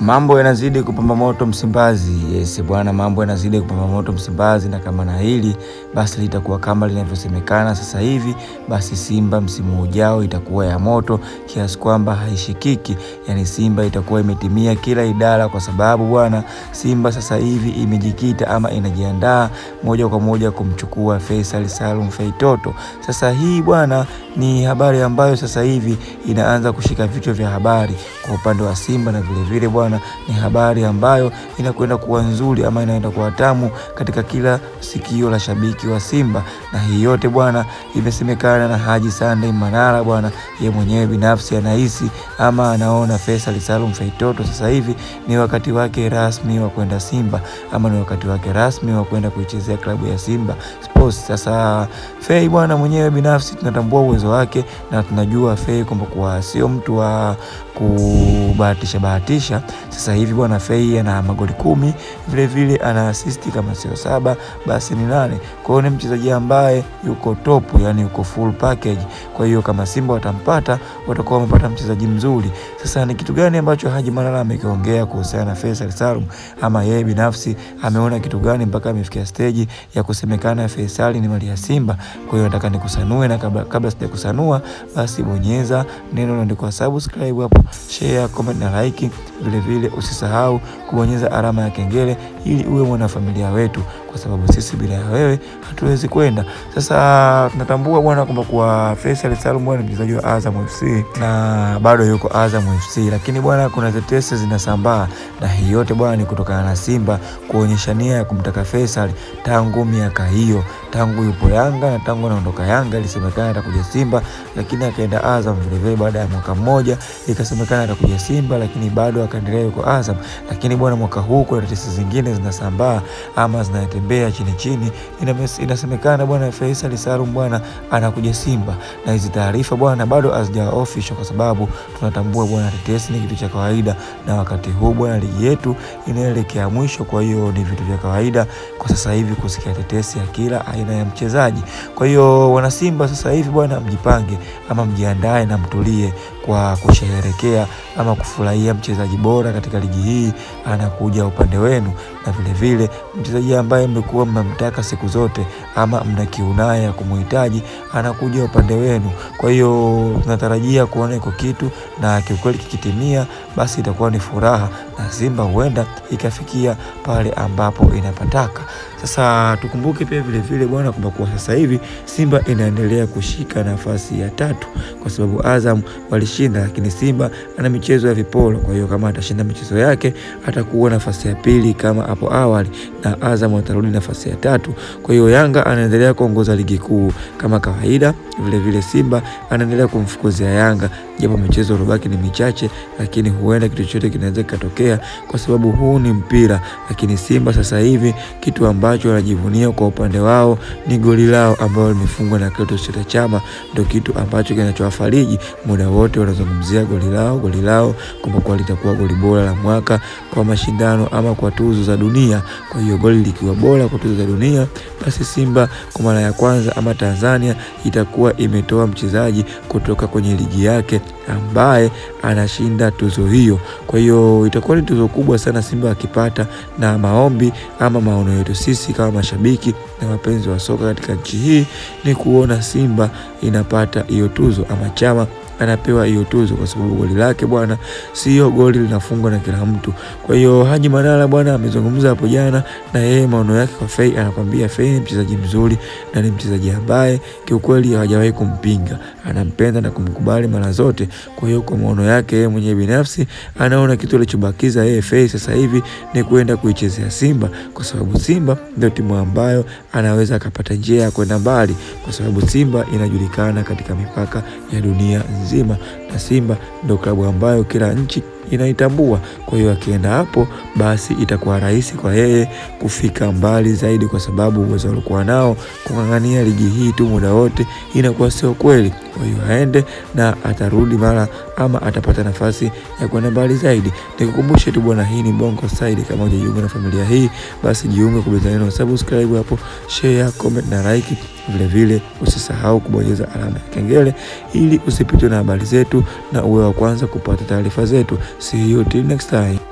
Mambo yanazidi kupamba moto Msimbazi. Yes bwana, mambo yanazidi kupamba moto Msimbazi, na kama na hili basi litakuwa kama linavyosemekana sasa hivi, basi Simba msimu ujao itakuwa ya moto kiasi kwamba haishikiki. Yani Simba itakuwa imetimia kila idara, kwa sababu bwana, Simba sasa hivi imejikita ama inajiandaa moja kwa moja kumchukua Faisal Salum Feitoto. Sasa hii bwana ni habari ambayo sasa hivi inaanza kushika vichwa vya habari kwa upande wa Simba, na vilevile bwana ni habari ambayo inakwenda kuwa nzuri ama inaenda kuwa tamu katika kila sikio la shabiki wa Simba. Na hii yote bwana imesemekana na Haji Sunday Manara bwana, ye mwenyewe binafsi anahisi ama anaona Faisal Salum Feitoto sasa hivi ni wakati wake rasmi wa kwenda Simba ama ni wakati wake rasmi wa kwenda kuichezea klabu ya Simba Sports. Sasa Fei bwana mwenyewe binafsi tunatambua uwezo wake na tunajua Fei kwamba kuwa sio mtu wa kubahatisha bahatisha. Sasa hivi bwana Fei ana magoli 10, vile vile ana assist kama sio 7 basi ni 8. Kwa hiyo ni mchezaji ambaye yuko top, yani yuko full package. Kwa hiyo kama Simba watampata watakuwa wamepata mchezaji mzuri. Sasa ni kitu gani ambacho Haji Manara amekiongea kuhusiana na Faisal Salum, ama yeye binafsi ameona kitu gani mpaka amefikia stage ya kusemekana Faisal ni mali ya Simba? Kwa hiyo nataka nikusanue, na kabla sijakusanua basi bonyeza neno lililoandikwa subscribe hapo, share, comment na like. Vile vile usisahau kubonyeza alama ya kengele ili uwe mwanafamilia wetu, kwa sababu sisi bila wewe hatuwezi kwenda. Sasa tunatambua bwana kwamba kwa Faisal Salum bwana ni mchezaji wa Azam FC na bado yuko Azam FC, lakini bwana kuna tetesi zinasambaa, na hii yote bwana ni kutokana na Simba kuonyesha nia ya kumtaka Faisal tangu miaka hiyo, tangu yupo Yanga na tangu anaondoka Yanga ilisemekana atakuja Simba, lakini akaenda Azam. Vile vile baada ya mwaka mmoja ikasemekana atakuja Simba, lakini bado akaendelea yuko Azam. Lakini bwana mwaka huu kuna tetesi zingine zinasambaa ama zinatembea chini chini, inasemekana bwana Faisal Salum bwana anakuja Simba, na hizi taarifa bwana bado hazijawa official, kwa sababu tunatambua bwana tetesi ni kitu cha kawaida, na wakati huu bwana ligi yetu inaelekea mwisho. Kwa hiyo ni vitu vya kawaida kwa sasa hivi kusikia tetesi ya kila aina ya mchezaji. Kwa hiyo wana Simba sasa hivi bwana mjipange ama mjiandae na mtulie kwa kusherehekea ama kufurahia mchezaji bora katika ligi hii anakuja upande wenu, na vile vile mchezaji ambaye mmekuwa mnamtaka siku zote ama mna kiu naye ya kumuhitaji anakuja upande wenu. Kwa hiyo tunatarajia kuona iko kitu, na kiukweli kikitimia basi itakuwa ni furaha na Simba huenda ikafikia pale ambapo inapataka. Sasa tukumbuke pia vile vile bwana kwamba kwa sasa hivi Simba inaendelea kushika nafasi ya 3 kwa sababu Azam walishinda, lakini Simba ana michezo ya vipolo. Kwa hiyo kama atashinda michezo yake atakuwa nafasi ya 2 kama hapo awali, na Azam atarudi nafasi ya 3. Kwa hiyo Yanga anaendelea kuongoza ligi kuu kama kawaida, vile vile Simba anaendelea kumfukuzia Yanga, japo michezo iliyobaki ni michache, lakini huenda kitu chochote kinaweza kikatokea kwa sababu huu ni mpira. Lakini Simba sasa hivi kitu ambacho wanajivunia kwa upande wao ni goli lao ambalo limefungwa na Clatous Chama, ndio kitu ambacho kinachowafariji muda wote. Wanazungumzia goli lao kwamba kwa litakuwa goli bora la mwaka kwa mashindano ama kwa tuzo za dunia. Kwa hiyo goli likiwa bora kwa tuzo za dunia, basi Simba kwa mara ya kwanza ama Tanzania itakuwa imetoa mchezaji kutoka kwenye ligi yake ambaye anashinda tuzo hiyo. Kwa hiyo itakuwa ni tuzo kubwa sana Simba akipata, na maombi ama maono yetu sisi kama mashabiki na wapenzi wa soka katika nchi hii ni kuona Simba inapata hiyo tuzo ama Chama anapewa hiyo tuzo, kwa sababu goli lake bwana sio goli linafungwa na kila mtu. Kwa hiyo Haji Manara bwana amezungumza hapo jana, na yeye maono yake kwa Fei, anakuambia Fei ni mchezaji mzuri na ni mchezaji ambaye kiukweli hawajawahi kumpinga, anampenda na kumkubali mara zote. Kwa hiyo kwa maono yake yeye mwenyewe binafsi anaona kitu alichobakiza yeye Fei sasa hivi ni kwenda kuichezea Simba, kwa sababu Simba ndio timu ambayo anaweza akapata njia ya kwenda mbali, kwa sababu Simba inajulikana katika mipaka ya dunia nzima, na Simba ndio klabu ambayo kila nchi inaitambua. Kwa hiyo akienda hapo basi itakuwa rahisi kwa yeye kufika mbali zaidi, kwa sababu uwezo alikuwa nao kung'ang'ania ligi hii tu muda wote inakuwa sio kweli. Kwa hiyo aende na atarudi mara ama atapata nafasi ya kwenda mbali zaidi. Nikukumbushe tu bwana, hii ni Bongo Side. Kama hujajiunga na familia hii basi jiunge kubonyeza neno subscribe hapo, share, comment na like. Vile vile usisahau kubonyeza alama ya kengele ili usipitwe na habari zetu na uwe wa kwanza kupata taarifa zetu. See you till next time.